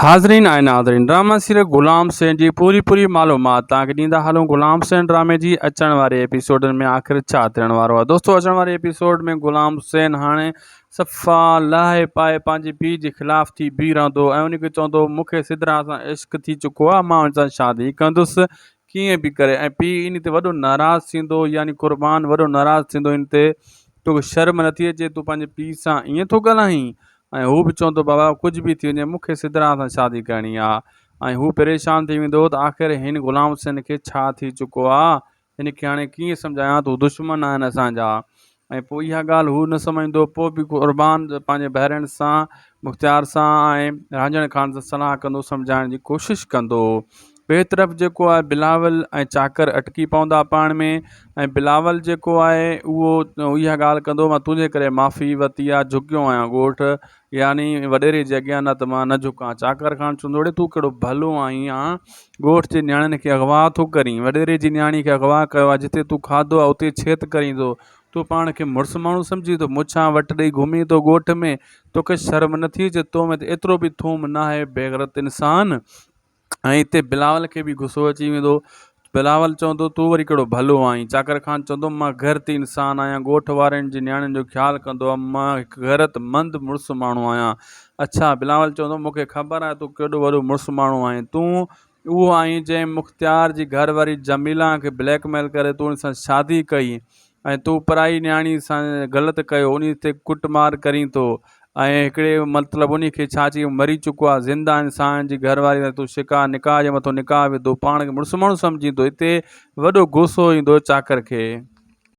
حاضرين ۽ ناظرين drama serial Ghulam Hussain جي پوري پوري معلومات توهان کي ڏيندا هلون غلام حسين ڊرامي جي اچڻ واري ايپيسوڊن ۾ آخر ڇا ٿيڻ وارو آهي دوستو اچڻ واري ايپيسوڊ ۾ غلام حسين هاڻي صفا لاهي پائي پنهنجي پيء جي خلاف ٿي بيهي رهندو ۽ ان کي چوندو مون کي سدرا سان عشق ٿي چڪو آهي مان ان سان شادي ڪندس ڪيئن به ڪري ۽ پيء ان تي وڏو ناراض ٿيندو يعني قربان وڏو ناراض ٿيندو ان تي توکي شرم نٿي اچي تون پنهنجي پيء سان ائين ٿو ڳالهائين ۽ هو به چوندو بابا ڪجهه به ٿي وڃي مون کي سدرا سان شادي ڪرڻي آ ۽ هو پريشان ٿي ويندو هو ته آخر هن غلام حسين کي ڇا ٿي چڪو آ هن کي هاڻي ڪيئن سمجهايان ته هو دشمن آهن اسان جا ۽ پوء اها ڳالهه هو نه سمجهندو پوء به قربان پنهنجي ڀائرن سان مختيار سان ۽ رانجهڻ خان سان صلاح ڪندو سمجهائڻ جي ڪوشش ڪندو ٻئي طرف جيڪو آهي بلاول ۽ چاڪر اٽڪي پوندا پاڻ ۾ ۽ بلاول جيڪو آهي اهو اها ڳالهه ڪندو مان تنهنجي ڪري معافي ورتي آهي جهڪيو آهيان ڳوٺ يعني وڏيري جي اڳيان نه ته مان نه جهڪان چاڪر خان چوندو اڙي تون ڪهڙو ڀلو آهين آن ڳوٺ جي نياڻين کي اغوا ٿو ڪرين وڏيري جي نياڻي کي اغوا ڪيو آهي جتي تون کاڌو آهي اتي ڇيت ڪرين ٿو تون پاڻ کي مڙس ماڻهو سمجهين ٿو مڇان وٽ ڏئي گهمين ٿو ڳوٺ ۾ توکي شرم نٿي اچي تو ۾ ته ايترو به ٿوم ناهي بيغرت انسان ۽ اتي بلاول کي به غصو اچي ويندو بلاول چوندو تون وري ڪهڙو ڀلو آهين چاڪر خان چوندو مان غيرتي انسان آهيان ڳوٺ وارن جي نياڻين جو خيال ڪندو آهيان مان هڪ غيرت مند مڙس ماڻهو آهيان اڇا بلاول چوندو مون کي خبر آهي تون ڪيڏو وڏو مڙس ماڻهو آهين تون اهو آهين جنهن مختيار جي گهر واري جميلا کي بليڪ ميل ڪري تون ان سان شادي ڪئي ۽ تو پرائي نياڻي سان غلط ڪيو انهي تي ڪٽ مار ڪرين ٿو ۽ هڪڙي مطلب انهي کي ڇا چئي مري چڪو آ زنده انسان جي گهر واري سان تو شڪا نڪاح جي مٿو نڪاح وڌو پاڻ کي مڙس ماڻهو سمجهين ٿو هتي وڏو غصو ايندو چاڪر کي.